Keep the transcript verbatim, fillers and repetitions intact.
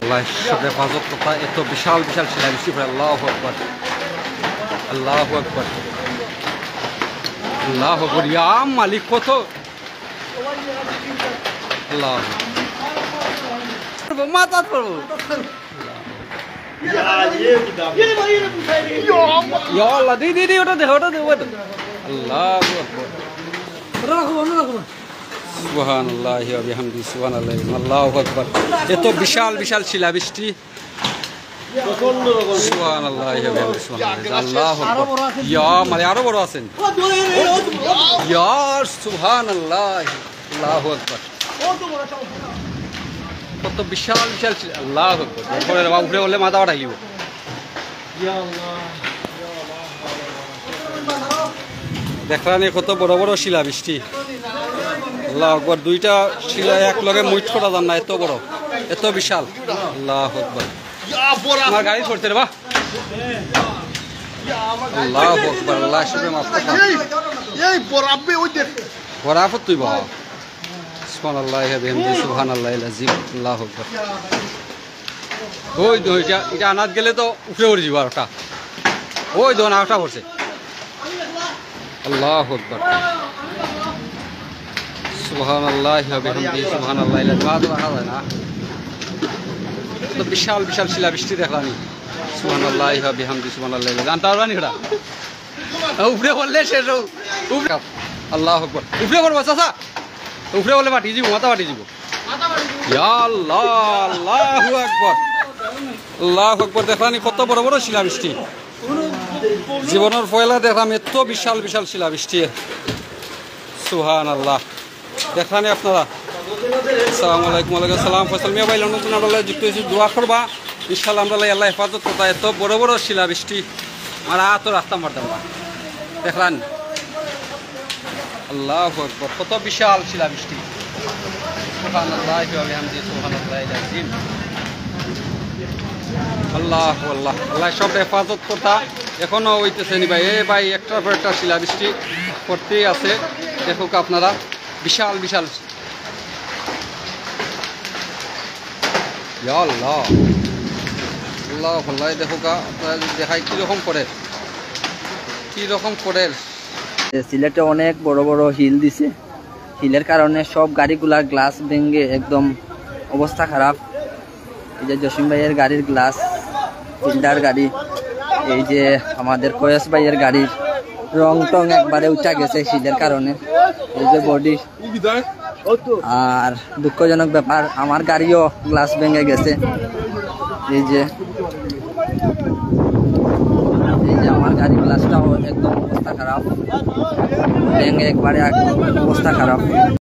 আল্লাহ সবে হেফাজত করতা, এত বিশাল বিশাল শিলাবৃষ্টি পড়ে। আল্লাহু আকবার, আল্লাহু আকবার, আল্লাহু আকবার। ইয়া মালিক, কত আল্লাহ। মাথাত পড়বো। ইয়া আল্লাহ, দি, দি, দি, ওটা দেখো, ওটা দেখো, ওটা। আল্লাহু আকবার। সুবহানাল্লাহি ওয়া বিহামদি, সুবহানাল্লাহ, আল্লাহু আকবার। এত বিশাল বিশাল শিলাবৃষ্টি। সুবহানাল্লাহি ওয়া বিহামদি, সুবহানাল্লাহ, আল্লাহু আকবার। ইয়া মালিক, আরো বড় আছেন। ইয়া সুবহানাল্লাহ, আল্লাহু আকবার। কত বিশাল বিশাল শিলা, আল্লাহু আকবার। উপরে বাবা, উপরে বললে মাথা ফাটাই দিব। দেখরানি কত বড় বড় শিলাবৃষ্টি। আল্লাহু আকবার, দুইটা শিলা এক লগে মুইট করা যার না, এত বড়, এত বিশাল। আল্লাহু আকবার। আমার গাড়ি পড়ছে রে বা। আল্লাহু আকবার, আল্লাহ সবে মাফ করবা। এই, এই বরাব্বে ওই দেখ। বরাফত তুই বাবা। সুবহানাল্লাহি ওয়া বিহামদিহি, সুবহানাল্লাহিল আযীম, আল্লাহু আকবার। ওই তো, এটা, এটা আনাত গেলে তো উপরে পড়ে যাবো আরোটা। ওই তো, আরোটা পড়ছে। আল্লাহু আকবার। সুবহানাল্লাহি ওয়া বিহামদিহি, সুবহানাল্লাহিল আযীম। আর তো রাখা যায় না। তো বিশাল বিশাল শিলাবৃষ্টি দেখলাম আমি। সুবহানাল্লাহি ওয়া বিহামদিহি, সুবহানাল্লাহিল আযীম। জানতে পারবা নি ওটা? উপরে পড়লে শেষ হোক। উপরে। আল্লাহু আকবার। উপরে পড়বো, চাচা। উপরে পড়লে ফাটি যাইবো, মাথা ফাটি যাইবো। ইয়া আল্লাহ, আল্লাহু আকবার। আল্লাহু আকবার। দেখলাম নি কত বড় বড় শিলাবৃষ্টি। জীবনের পয়লা দেখলাম এত বিশাল বিশাল শিলাবৃষ্টি। সুবহানাল্লাহ। দেখলাম নি আপনারা। আসসালামু আলাইকুম। ওয়ালাইকুম আসসালাম। ফয়সাল মিয়া ভাই, লন্ডন থেকে আমরা যুক্ত হয়েছি, দোয়া করবা। ইনশাআল্লাহ আমরা আল্লাহ হেফাজত করতা। এত বড় বড় শিলাবৃষ্টি, আমার আতো রাখতাম পারতাম না। দেখলাম নি? আল্লাহু আকবার, কত বিশাল শিলাবৃষ্টি। সুবহানাল্লাহি ওয়া বিহামদিহি, সুবহানাল্লাহিল আযীম। আল্লাহু আল্লাহ, আল্লাহ সব হেফাজত করতা। এখনো হইতেছে নি ভাই, এ ভাই, একটার পর একটা শিলাবৃষ্টি পড়তেই আছে। দেখুক আপনারা, বিশাল বিশাল। ইয়া আল্লাহ, আল্লাহ, আল্লাহ, দেখো গা, আপনারা যদি দেখাই কিরকম পড়ে, কিরকম পড়ে। সিলেটে অনেক বড় বড় হিল দিছে, হিলের কারণে সব গাড়িগুলার গ্লাস ভেঙে একদম অবস্থা খারাপ। এই যে জসিম ভাইয়ের গাড়ির গ্লাস, ফিল্ডার গাড়ি, এই যে আমাদের কয়েস ভাইয়ের গাড়ির রং টং একবারে উঠা গেছে হিলের কারণে। এই যে বডি, আর দুঃখজনক ব্যাপার, আমার গাড়িও গ্লাস ভেঙে গেছে। এই যে, এই যে আমার গাড়ি গ্লাসটাও একদম অবস্থা খারাপ, ভেঙে একবারে এক-, অবস্থা খারাপ।